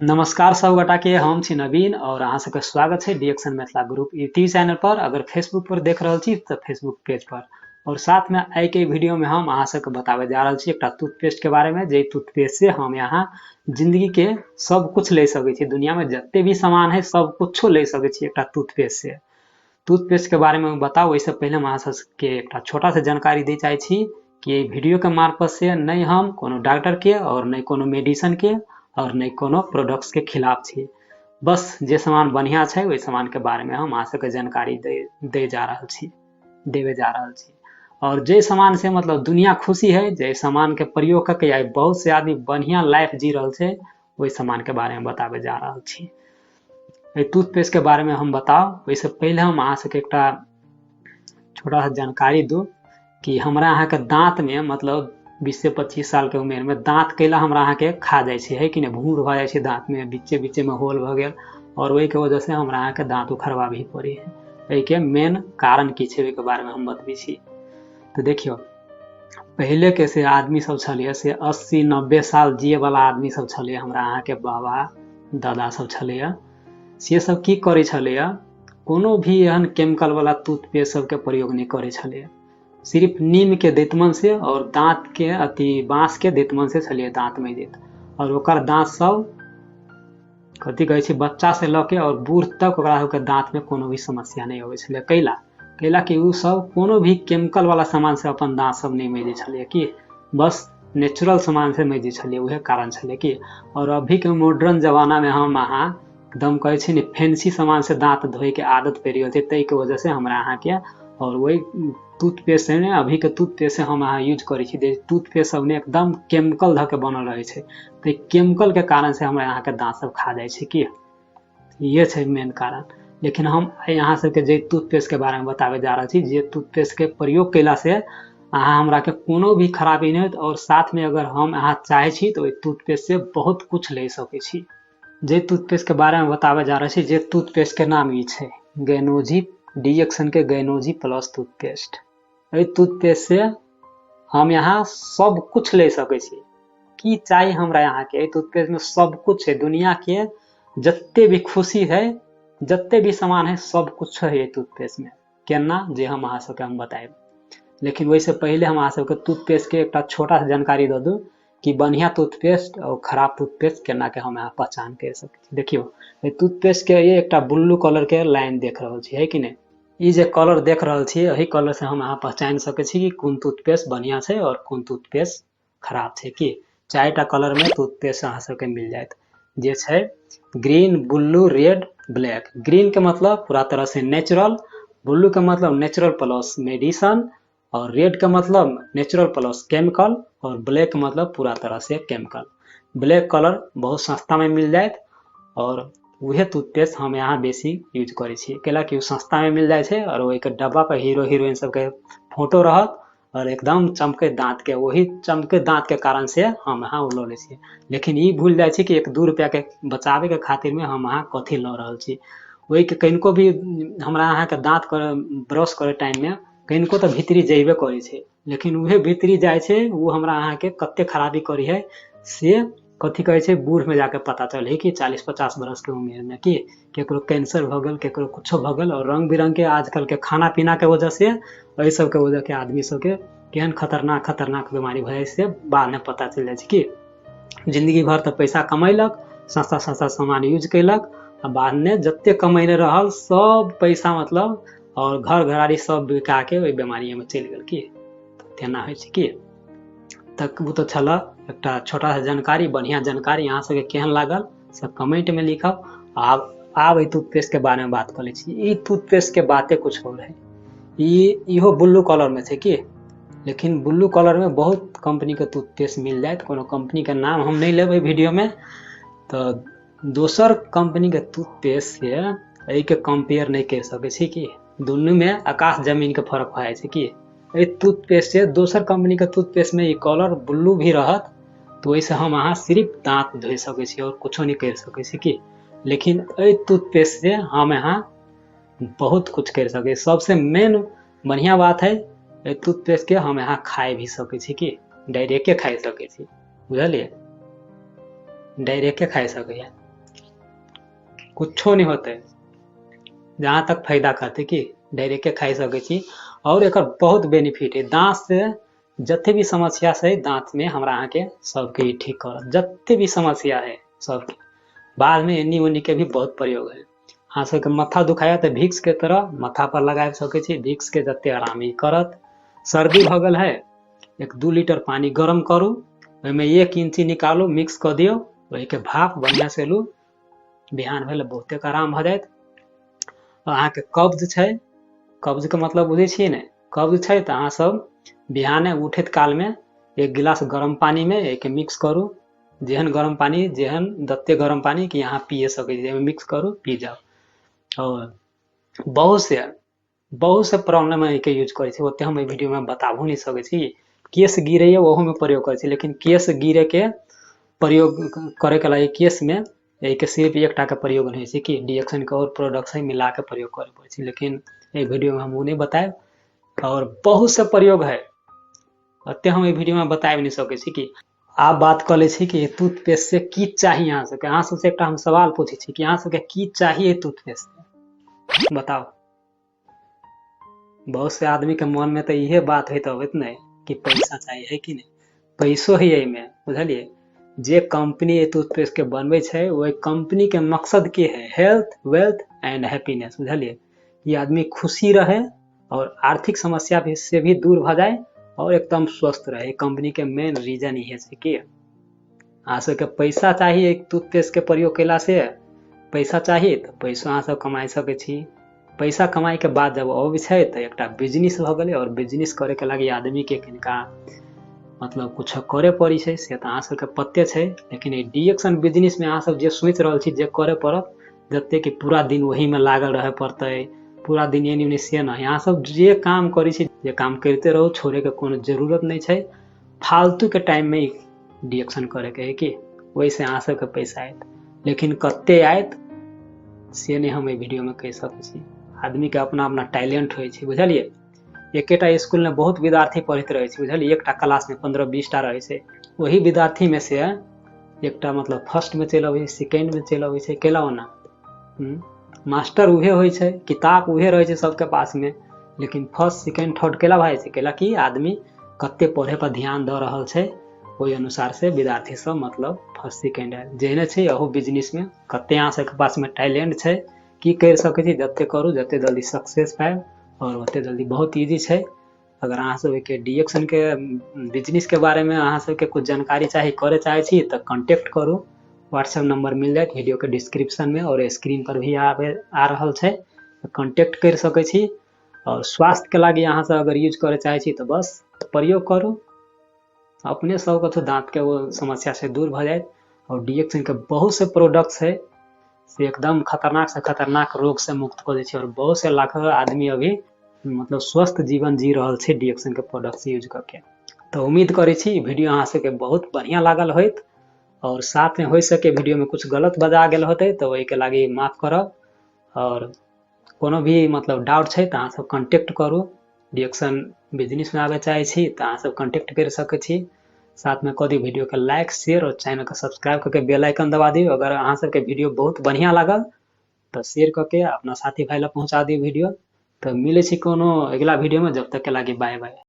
नमस्कार सब गोटा के, हम छी नवीन और अहाँ सबके स्वागत है डिएक्सन मिथिला ग्रुप यूट्यूब चैनल पर। अगर फेसबुक पर देख रहल छी तो फेसबुक पेज पर, और साथ में आइ के वीडियो में हम अहाँ सबके बतावे जा रहल छी एकटा टूथपेस्ट के बारे में, जे टूथपेस्ट से हम यहाँ जिंदगी के सब कुछ ले सकै छी। दुनिया में जते भी सामान है सब कुछो ले सकै छी एकटा टूथपेस्ट से। टूथपेस्ट के बारे में बताउ, ओहिसँ पहिले हम अहाँ सबके एकटा छोटा सा जानकारी दै चाहै छी कि एहि वीडियो के मार्फत से नहि हम कोनो डॉक्टर के और नहि कोनो मेडिसिन के और नहि कोनो प्रोडक्ट्स के खिलाफ छी। बस जे सामान बढ़िया छै ओहि सामान के बारे में हम अहाँ सबके जानकारी दे जा रहल छी, देवे जा रहल छी। और जे सामान से मतलब दुनिया खुशी है, जे सामान के प्रयोग करके आइ बहुत से आदमी बढ़िया लाइफ जी रहल छै, ओहि सामान के बारे में बतावे जा रहल छी। एहि टूथपेस्ट के बारे में हम बताउ, ओहिसँ पहिले हम अहाँ सबके एकटा छोटा सा जानकारी दू कि हमरा अहाँके दाँत में मतलब 20 से 25 साल के उमेर में दाँत कैला हमरा अहाँके खा जाइ छै, है कि नहि, भूर भऽ जाइ छै दाँत में, बीचे बीचे में होल भऽ गेल और ओहिके वजह से हमरा अहाँके दाँत उखड़वा भी पड़ै है। एहिके मेन कारण की छै ओहिके बारे में हम बतबै छी। तऽ देखियौ, पहिले के से आदमी सब छलैए से 80-90 साल जिए वाला आदमी सब छलैए, हमरा अहाँके बाबा दादा सब छलैए, से सब की करै छलैए, कोनो भी एहन केमिकल वाला टूथपेस्ट सबके प्रयोग नहि करै छलैए। सिर्फ नीम के दैतमन से और दाँत के अथी बाँस के दैतमन से छलैए दाँत मजैत, और ओकर दाँत सब कथी कहै छै बच्चा से लऽ के और बूढ़ तक ओकरा सबके दाँत में कोनो भी समस्या नहि अबै छलै। कैला कैला कि ओ सब कोनो भी केमिकल वाला सामान से अपन दाँत सब नहि मजै छलैए, कि बस नेचुरल सामान से मजै छलैए, उएह कारण छलै कि। और अभी के मॉडर्न जमाना में हम अहाँ एकदम कहै छी ने फैंसी सामान से दाँत धोइके आदत पड़ि गेल छै, ताहिके वजह से हमरा अहाँके और वही टूथपेस्ट है ने, अभी के टूथपेस्ट से हम अहाँ यूज करै छी, जे टूथपेस्ट सब ने एकदम केमिकल धऽ के बनल रहै छै, तऽ केमिकल के कारण से हमरा अहाँके दाँत सब खा जाइ छै, कि इहे छै मेन कारण। लेकिन हम अहाँ सबके जे टूथपेस्ट के बारे में बताबै जा रहल छी, जे टूथपेस्ट के प्रयोग कयला से अहाँ हमरा के कोनो भी खराबी नहि होत, और साथ में अगर हम अहाँ चाहै छी तऽ ओहि टूथपेस्ट से बहुत कुछ ले सकै छी। जे टूथपेस्ट के बारे में बताबै जा रहल छी, जे टूथपेस्ट के नाम ई छै गैनोजी डिएक्सन के गैनोजी प्लस टूथपेस्ट। एहि टूथपेस्ट से हम यहाँ सब कुछ ले सकै छी। की चाही हमरा यहाँ के, एहि टूथपेस्ट में सब कुछ है, दुनिया के जते भी खुशी है, जते भी सामान है, सब कुछ है एहि टूथपेस्ट में। केना जे हम अहाँ सबके हम बतायब, लेकिन ओहिसँ पहिले हम अहाँ सबके टूथपेस्ट के एकटा छोटा सा जानकारी दऽ दू कि बढ़िया टूथपेस्ट और खराब टूथपेस्ट केना के हम अहाँ पहचान कर सकै छी। देखियौ, एहि टूथपेस्ट के एकटा ब्लू कलर के लाइन देख रहल छी, है कि नहि? ई जे कलर देख रहल छी, एहि कलर से हम अहाँ पहचान सकै छी कि कोन टूथपेस्ट बढ़िया छै और कोन टूथपेस्ट खराब छै। कि 4टा कलर में टूथपेस्ट अहाँ सबके मिल जायत, जे छै green, blue, red, black. Green के मतलब पूरा तरह से नेचुरल, ब्लू के मतलब नेचुरल प्लस मेडिसन, और रेड के मतलब नेचुरल प्लस केमिकल, और ब्लैक के मतलब पूरा तरह से केमिकल। ब्लैक कलर बहुत सस्ता में मिल जायत और उहे टूथपेस्ट हम यहाँ बेसी यूज करै छी, कैला कि ओ सस्ता में मिल जाइ छै और ओहिके डब्बा पर हीरो हीरोइन सबके फोटो रहत और एकदम चमके दाँत के, वही चमके दाँत के कारण से हम अहाँ ओ लऽ लै छियै। लेकिन ई भूलि जाइ छी कि 1-2 रुपैआ के बचाबे के खातिर में हम अहाँ कथी लऽ रहल छी। ओहिके कनिको भी हमरा अहाँके दाँत ब्रश करे टाइम में कनिको तऽ भीतरी जेबे करै छै, लेकिन उहे भीतरी जाइ छै ओ हमरा अहाँके कते खराबी करै है से कथी कहै छै बूढ़ में जाके पता चलै है कि 40-50 बरस के उमेर में कि केकरो कैंसर भऽ गेल, केकरो कुछो भऽ गेल। और रंग बिरंग के आजकल के खाना पीना के वजह से एहि सबके वजह के आदमी सबके केहन खतरनाक खतरनाक बीमारी भऽ जाइ से बाद में पता चलि जाइ छै। कि जिंदगी भर तऽ पैसा कमेलक, सस्ता सस्ता सामान यूज केलक, आ बाद में जते कमेने रहल सब पैसा मतलब और घर घरारी सब बिका के ओहि बीमारी में चलि गेल। की तेना होइ छै की। तक ओ तऽ छल एकटा छोटा सा जानकारी, बढ़िया जानकारी। अहाँ सबके केहन लागल सब कमेंट में लिखब। आब एहि टूथपेस्ट के बारे में बात कऽ लै छी। ई टूथपेस्ट के बाते कुछ और है, इहो ब्लू कलर में छै की, लेकिन ब्लू कलर में बहुत कंपनी के टूथपेस्ट मिल जायत, कोनो कंपनी के नाम हम नहीं लेबै वीडियो में। तऽ दोसर कंपनी के टूथपेस्ट से एहिके कंपेयर नहीं कर सकै छी की दुनू में आकाश जमीन के फर्क भऽ जाइ छै। की एहि टूथपेस्ट से दोसर कंपनी के टूथपेस्ट में ई कलर ब्लू भी रहत तऽ ओहिसँ हम अहाँ सिर्फ दाँत धोइ सकै छी और कुछो नहीं कर सकै छी की। लेकिन एहि टूथपेस्ट से हम अहाँ बहुत कुछ कर सकै छी। सबसे मेन बढ़िया बात है एहि टूथपेस्ट के हम अहाँ खाइ भी सकै छी की, डायरेक्टे खाइ सकै छी, बुझलियै, डायरेक्टे खाइ सकैए। कुछो नहि होतै, जहाँ तक फायदा करतै कि डायरेक्टे खाइ सकै छी। और एकर बहुत बेनिफिट है, दाँत से जते भी समस्या छै दाँतमे हमरा अहाँके सबके ई ठीक करत, जते भी समस्या है सबके। बादमे एन्नी ओन्नीके भी बहुत प्रयोग है। अहाँ सबके माथा दुखाया तऽ भिक्स के तरह माथा पर लगा सकै छी, भिक्स के जते आराम ई करत। सर्दी भऽ गेल है, 1-2 लीटर पानी गरम करू, ओहिमे 1 इंची निकालू, मिक्स कऽ दियौ, ओहिके भाप बढ़िआँ से लू, बिहान भेल बहुते आराम भऽ जायत। अहाँके कब्ज छै, कब्जके मतलब बुझै छियै ने, कब्ज छै तऽ अहाँ सब बिहाने उठैत कालमे 1 गिलास गरम पानीमे एहिके मिक्स करू, जेहन गरम पानी जेहन जते गरम पानी कि अहाँ पिए सकै छी, एहिमे मिक्स करू, पी जाउ। और बहुत से प्रॉब्लम एहिके यूज करै छै, ओते हम एहि वीडियोमे बताबो नहि सकै छी। केश गिरैए ओहोमे प्रयोग करै छै, लेकिन केश गिरैके प्रयोग करैके लागि केशमे एहिके सिर्फ एकटाके प्रयोग नहि होइ छै कि डिएक्सनके और प्रोडक्ट से मिलाके प्रयोग करै पड़ै छै, लेकिन एहि वीडियोमे हम ओ नहि बतायब। और बहुत से प्रयोग है, ओते हम एहि वीडियोमे बताबि नहि सकै छी। कि आब बात कऽ लै छी कि टूथपेस्ट से की चाही अहाँ सबके। अहाँ सबसे एकटा हम सवाल पूछै छी कि अहाँ सबके की चाही टूथपेस्ट से, बताउ। बहुत से आदमी के मन में तऽ इहे बात होइत अबैत ने कि पैसा चाही, है कि नहि। पैसो है एहिमे, बुझलियै। जे कंपनी एहि टूथपेस्ट के बनबै छै ओहि कंपनी के मकसद की है, हेल्थ, वेल्थ एंड हैप्पीनेस, बुझलियै। कि आदमी खुशी रहे और आर्थिक समस्या भी से भी दूर भऽ जाए और एकदम स्वस्थ रहे। कंपनी के मेन रीजन इहे छै कि अहाँ सबके पैसा चाही एक टूथपेस्ट के प्रयोग केला से, पैसा चाही तऽ पैसो अहाँ सब कमाइ सकै छी। पैसा कमाइ के बाद जब अबै छै तऽ एकटा बिजनेस भऽ गेलै, और बिजनेस करे के लागि आदमी के किनका मतलब कुछ करे पड़ै छै, से तऽ अहाँ सबके पते छै। लेकिन एहि डिएक्सन बिजनेस में अहाँ सब जे सोचि रहल छी जे करे पड़त, जते कि पूरा दिन ओहीमे लागल रहे पड़तै, पूरा दिन एनी ओनी, से नहि। अहाँ सब जे काम करै छी, जे काम करिते रहू, छोड़ैके कोनो जरूरत नहि छै। फालतूके टाइममे डिएक्सन करैके है कि ओहिसँ अहाँ सबके पैसा आयत, लेकिन कते आयत से नहि हम एहि वीडियोमे कहि सकै छी। आदमीके अपना अपना टैलेंट होइ छै, बुझलियै। एकेटा स्कूलमे बहुत विद्यार्थी पढ़ैत रहै छै, बुझलियै। एकटा क्लासमे 15-20 टा रहै छै, ओही विद्यार्थीमे से एकटा मतलब फर्स्टमे चलि अबै छै, सेकेंडमे चलि अबै छै, केला ओना मास्टर उहे होइ छै, किताब उहे रहै छै सबके पासमे, लेकिन फर्स्ट सेकेंड थर्ड केला भए जाइ छै, केला कि आदमी कते पढ़े पर ध्यान दऽ रहल छै ओहि अनुसार से विद्यार्थी सब मतलब फर्स्ट सेकेंड आयल। जेहने छै अहू बिजनेसमे कते अहाँ सबके पासमे टैलेंट छै, की करि सकै छी, जते करू जते जल्दी सक्सेस पायब और ओते जल्दी बहुत ईजी छै। अगर अहाँ सबके डिएक्सन के बिजनेस के बारे में अहाँ सबके कुछ जानकारी चाही, करे चाहे छी तऽ कॉन्टेक्ट करू। व्हाट्सएप नंबर मिल जायत वीडियो के डिस्क्रिप्शन में और स्क्रीन पर भी आ रहल छै, तऽ कॉन्टेक्ट करि सकै छी। और स्वास्थ्य के लागि अहाँ सब अगर यूज करे चाहे छी तऽ बस प्रयोग करू, अपने सब कथो दाँत के वो समस्या से दूर भऽ जायत। और डिएक्सन के बहुत से प्रोडक्ट्स है से एकदम खतरनाक से खतरनाक रोग से मुक्त कऽ दै छै, और बहुत से लाखों आदमी अभी मतलब स्वस्थ जीवन जी रहल छै डिएक्सन के प्रोडक्ट्स यूज करके। तऽ उम्मीद करै छी ई वीडियो अहाँ सबके बहुत बढ़िआँ लागल होइत, और साथमे होइ सके वीडियोमे कुछ गलत बजा गेल होतै तऽ ओहिके लागि माफ करब। और कोनो भी मतलब डाउट छै तऽ अहाँ सब कॉन्टेक्ट करू। डिएक्सन बिजनेसमे आबै चाहै छी तऽ अहाँ सब कॉन्टेक्ट करि सकै छी। साथमे कऽ दियौ वीडियोके लाइक, शेयर और चैनलके सब्सक्राइब कऽ के बेल आइकन दबा दियौ। अगर अहाँ सबके वीडियो बहुत बढ़िआँ लागल तऽ शेयर कऽ के अपना साथी भाई लग पहुँचा दियौ वीडियो। तऽ मिलै छी कोनो अगिला वीडियोमे, जब तक के लागि बाय बाय।